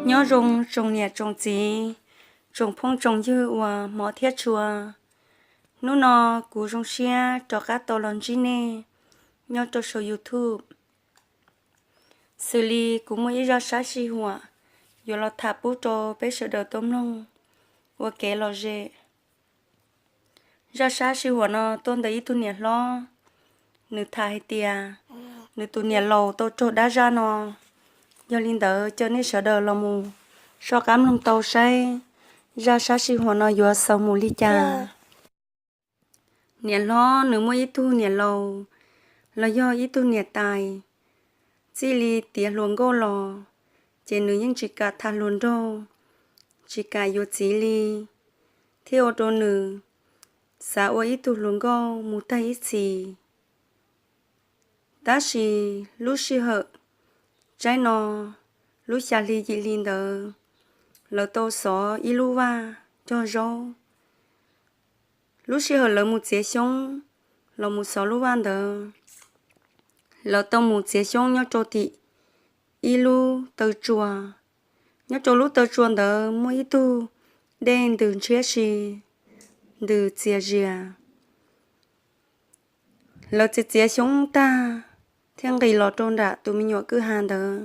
Nyob zoo tsoom niam tsoom txiv, tsoom phooj tsoom ywg uas hmov thiab tshua. Hnub no kuv zoo siab rov qab tau los ntsib nej nyob rau saum YouTube. Xws li kuv muaj ib zaj sab sij huam yuav los tham pub rau peb sawv daws tau mloog ua kev lom zem. Zaj sab sij huam no tuaj ntawm ib tug niam hlob, nws tham hais tias nws tus niam laus tau raug dab zaj no. Yog li ntawd coj nej sawv daws los mus soj qab mloog tau saib zaj sab sij huam no yuav xaus mus li cas. Niam hlob nws muaj ib tug niam laus los yog ib tug niam tais, txij li tiav hluas nkauj los ces nws yeej tsis kam tham hluas nraug, tsis kam yuav txiv li, thiaj ua rau nws xav ua ib tug hluas nkauj mus tag ib txhis. Tab sis lub sij hawm tsaib no, lub xya hli yim hli ntawd, lawv tau xov ib lub vaj cog zaub. Lub sij hawm lawv mus txiav xyoob los mus xov lub vaj ntawd, lawv tau mus txiav xyoob nyob rau tim ib lub taw tsua. Nyob rau lub taw tsua ntawd muaj ib tug dej ntws ntshiab si, ntws txias zias. Lawv txiav txiav xyoob tag thiab nqis los rau nram tus me nyuam kwj ha ntawd,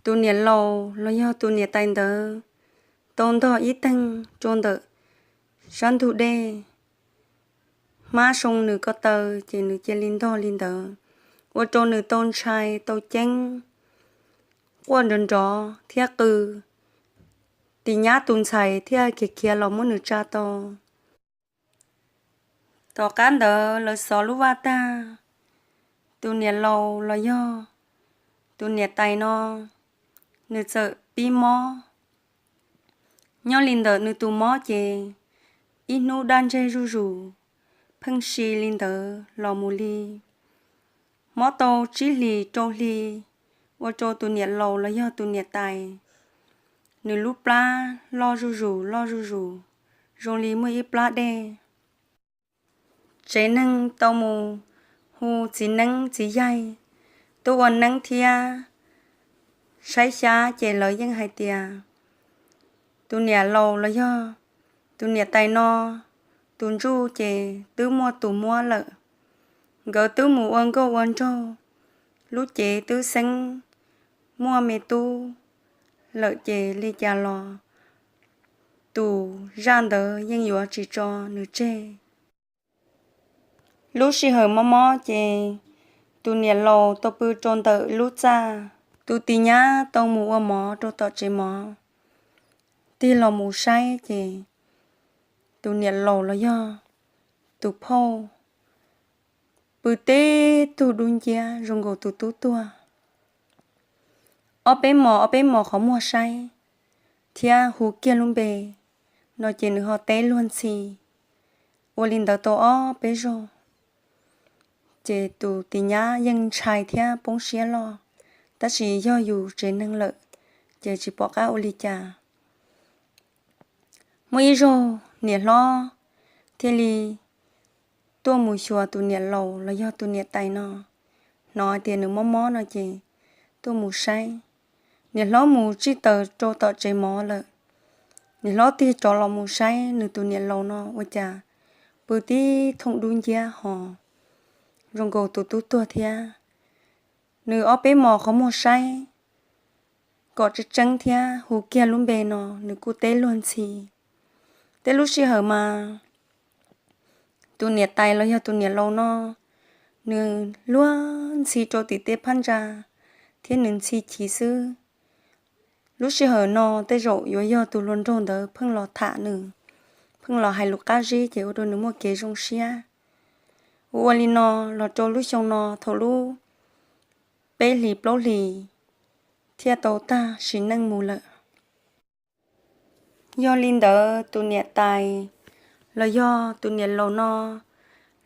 tus niam laus los yog tus niam tais ntawd tau ntog ib teeg rau ntawm sab ntug dej, hmab soo nws ko taw ces nws cia li ntog li ntawd, ua rau nws tau ntshai tau ceeb, quaj nrov nrov thiab qw. Tis nyab tus ntxhais thiaj khiav khiav los muab nws tsa tau. Tom qab ntawd lawv xov lub vaj tag, tus niam laus los yog tus niam tais no, nws txawm pib mob. Nyob li ntawm nws tus mob ces ib hnub daj ntseg zuj zus, pheej si li ntawd los mus li. Mob tau tsib hlis rau hli, ua rau tus niam laus los yog tus niam tais, nws lub plab loj zuj zus loj zuj zus, zoo li muaj ib plab dej. Tsev neeg tau mus hu txiv neeb txiv yaig tuaj ua neeb thiab saib xyab ces lawv yeej hais tias tus niam laus los yog tus niam tais no tus ntsuj ces twb muaj tus muab lawm. Nkawd twb mus ua nkauj ua nraug, lub cev twb xeeb muaj me tub lawm ces li cas los tus zaj ntawd yeej yuav tsis tso nws tseg. Lub sij hawm mob mob ces tus niam laus tau pw rau ntawm lub txaj, tus tis nyab tau mus ua mov rau tom tsev mov, tig los mus saib ces tus niam laus los yog tus phauj pw tib tug dub nciab zoo nkaus tus tub tuag. Ob peb mos ob peb mos qhov muag saib thiab hu kiag lub npe no ces nws ho teb luag ntxhi. Ua li ntawd tau ob peb zaug ces tus tis nyab yeej ntshai thiab poob siab loj, tab sis yog yus tsev neeg lawm ces tsis pom qab ua li cas. Muaj ib zaug niam hlob thiaj li tuaj mus xyuas tus niam laus los yog tus niam tais no, hnov tias nws mob mob no ces tuaj mus saib. Niam hlob mus tsij taws rau tom tsev mov lawm, niam hlob tig rov los mus saib nws tus niam laus no ua cas pw tib thooj dub nciab ho zoo nkaus tus tub tuag thiab. Nws ob peb mos qhov muag saib kom tseeb tseeb thiab hu kiag lub npe no nws kuj teb luag ntxhi. Tej lub sij hawm mas tus niam tais los yog tus niam laus no nws luag ntxhi rau tim tej phab ntsa thiab nws ntxhi chiv xwb. Lub sij hawm no tej zaum yuav yog tus hluas nraug ntawd pheej los tham nws, pheej los hais lus qab zib ces ua rau nws muaj kev zoo siab. Ua ua li no los rau lub xyoo no thaum lub peb hlis plaub hlis thiaj tau tag sim neej mus lawm. Yog li ntawd tus niam tais los yog tus niam laus no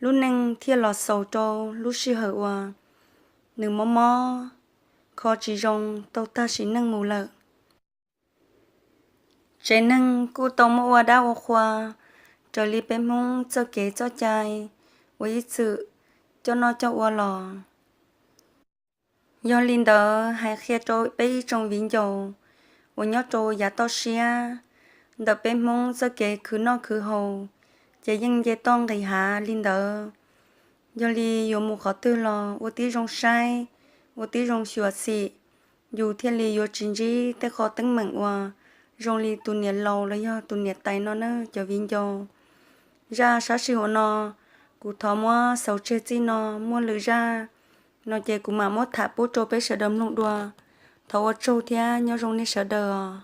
lub neej thiaj los xaus rau lub sij hawm uas nws mob mob kho tsis zoo tau tag sim neej mus lawm. Tsev neeg kuj tau muab ua dab ua qhua raws li peb Hmoob txoj kev txoj cai uas ib txwm coj noj coj ua los. Yog li ntawd hais qhia rau peb ib tsoom viv ncaus uas nyob rau yav toj siab, ntawm peb Hmoob txoj kev khwv noj khwv haus ces yeej nce toj nqis hav li ntawd. Yog li yuav mus qhov twg los ua tib zoo saib, ua tib zoo xyuam xim, yus thiaj li yuav tsis ntsib tej qho teeb meem uas zoo li tus niam laus los yog tus niam tais no nawb cov viv ncaus. Zaj sab sij huam no kuv thov muab xaus tseg txij no, muaj lwm zaj no ces kuv mam muab tham pub rau peb sawv daws mloog dua. Thov ua tsaug thiab nyob zoo nej sawv daws os.